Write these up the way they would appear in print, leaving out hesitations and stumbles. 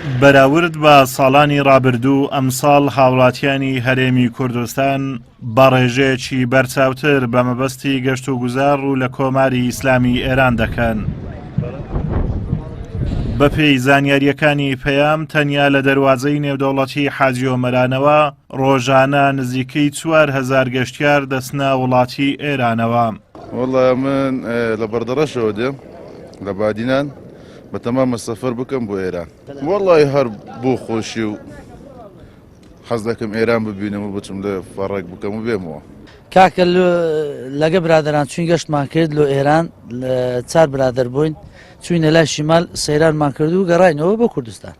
بەراورد بە ساڵانی ڕابردوو ئەمساڵ هاوڵاتیانی هەرێمی کوردستان بە ڕێژەیەکی بەرچاوتر بە مەبەستی گەشت و گوزار ڕوو لە کۆماری ئیسلامی ئێران دەکەن. بەپێی زانیارییەکانی پەیام تەنیا لە دەروازەی نێودەوڵەتی حاجی ئۆمەرانەوە ڕۆژانە نزیکەی 4000 گەشتیار دەچنە وڵاتی ئێرانەوە. وەڵا من لە بەردەڕەشەوە دێم لە بادینان بەتەمامە سەفەر بکەم بۆ ئێران وەڵی هەر بۆ خۆشی و حەز دەکەم ئێران ببینم و بچم لە فەڕێک بکەم و بێمەوە. کاکە لەگە برادران چوین گەشتمان کرد لۆ ئێران چار برادر بووین چوینە لای شیمال سەیرانمان کرد و گەڕاینەوە بۆ کوردستان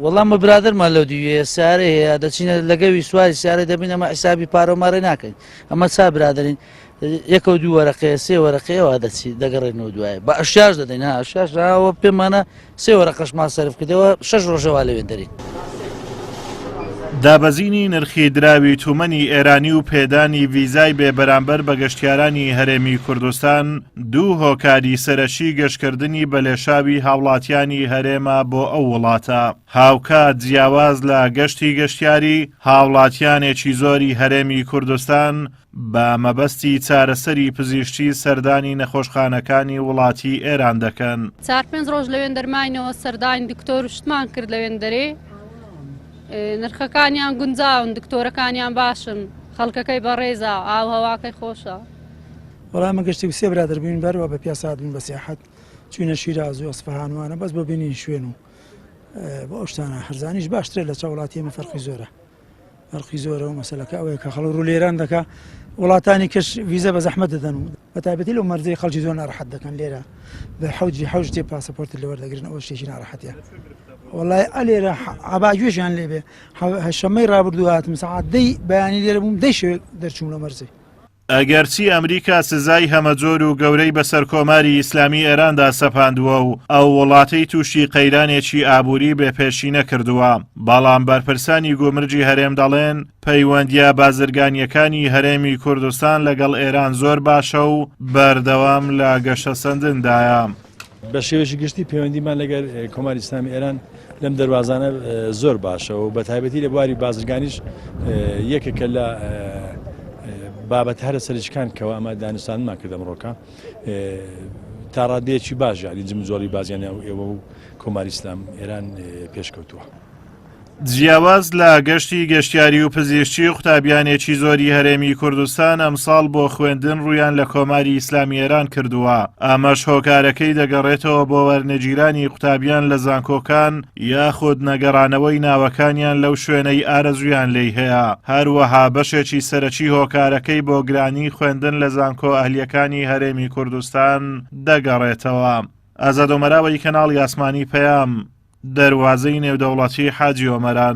وەڵام بە برادرمان لەو دیوێ سارە هەیە دەچینە لەگەوی سواری سارە دەبین ئەمە حیسابی پارەمارە ناکەین ئەمە چا برادرین یەکە و دوو وەرەقەیە سێ وەرەقەیەوە دەچی دەگەڕێنەوە دوایە بە ئەشیاش دەدەین ها ئەشیاش ئەوە پێمانە سێ وەرەقەشمان سەرف کردەوە شەش ڕۆژەوا لەوێن دەرین. دابەزینی نرخی دراوی تومەنی ئێرانی و پێدانی ڤیزای بێ بەرامبەر بە گەشتیارانی هەرێمی کوردستان دوو هۆکاری سەرەکی گەشتکردنی بەلێشاوی هاوڵاتیانی هەرێمە بۆ ئەو وڵاتە. هاوکات جیاواز لە گەشتی گەشتیاری، هاوڵاتیانێکی زۆری هەرێمی کوردستان بە مەبەستی چارەسەری پزیشکی سەردانی نەخۆشخانەکانی وڵاتی ئێران دەکەن. چار پێنج ڕۆژ لەوێندەر ماینەوە سەردانی دکتۆر و شتمان کرد لەوێندەرێ نرخەکانیان گونجاون دکتۆرەکانیان باشن خەڵکەکەی بەڕێزە ئاو هەواکەی خۆشە. وەڵا ئەمە گەشتێک سێ برادەر بووین بەرەوە بە پیاسە هاتبووین بە سیاحەت چووینە شیراز و ئەسفەهان وانە بەس بۆ بینین شوێن و بۆ ئەو شتانە هەرزانیش باشترە لە چاو وڵاتی ئێمە فەرقی زۆرە. فەرقی زۆرە و مەسەلەکە ئەوەیە کە خەڵک ڕوو لێران دەکا وڵاتانی کەش ویزە بە زەحمەت دەدەن و بە تایبەتی لەو مەرجەی خەڵکی زۆر ناڕەحەت دەکەن لێرە بە حەوجی حەوج تێ پاسەپۆرتت لێ وەردەگرن ئەوە شتێکی ناڕەحەتیە وڵای ئەلێرە عباگوێژیان لێبێ شەمەی ڕابردوو هاتم سەعات دەی بەیانی لێرە بووم دەی شەوێک دەرچووم لە مەرزی ئەگەرچی ئەمریکا سزای هەمەجۆر و گەورەی بەسەر کۆماری ئیسلامی ئێراندا سەپاندووە و ئەو وڵاتەی تووشی قەیرانێکی ئابووری بێ پێشینە کردووە، بەڵام بەرپرسانی گومرگی هەرێم دەڵێن، پەیوەندییە بازرگانییەکانی هەرێمی کوردستان لەگەڵ ئێران زۆر باشە و بەردەوام لە گەشەسەندندایە. بە شێوەیەکی گشتی پەیوەندیمان لەگەر کۆماری ئیسلامی ئێران لەم دەروازانە زۆر باشە و بە تایبەتی لە بواری بازرگانیش یەکێکە لە بابەت هەرە سەرچکان کەەوە ئەمە دانوستانمان کرد ئەمڕۆکە تا ڕادەیەکی باش یعنی جمجۆڵی بازیان و ئێوە و کۆماری ئیسلام ئێران پێشکەوتووە. جیاواز لە گەشتی گەشتیاری و پزیشکی قوتابیانێکی زۆری هەرێمی کوردستان ئەمساڵ بۆ خوێندن ڕوویان لە کۆماری ئیسلامی ئێران کردووە ئەمەش هۆکارەکەی دەگەڕێتەوە بۆ وەرنەگیرانی قوتابیان لە زانکۆکان یاخود نەگەڕانەوەی ناوەکانیان لەو شوێنەی ئارەزوویان لێی هەیە هەروەها بەشێکی سەرەکی هۆکارەکەی بۆ گرانی خوێندن لە زانکۆ ئەهلیەکانی هەرێمی کوردستان دەگەڕێتەوە. ئازاد ئۆمەراوەی کەناڵی ئاسمانی پەیام دەروازەی نێودەوڵەتی حاجی ئۆمەران.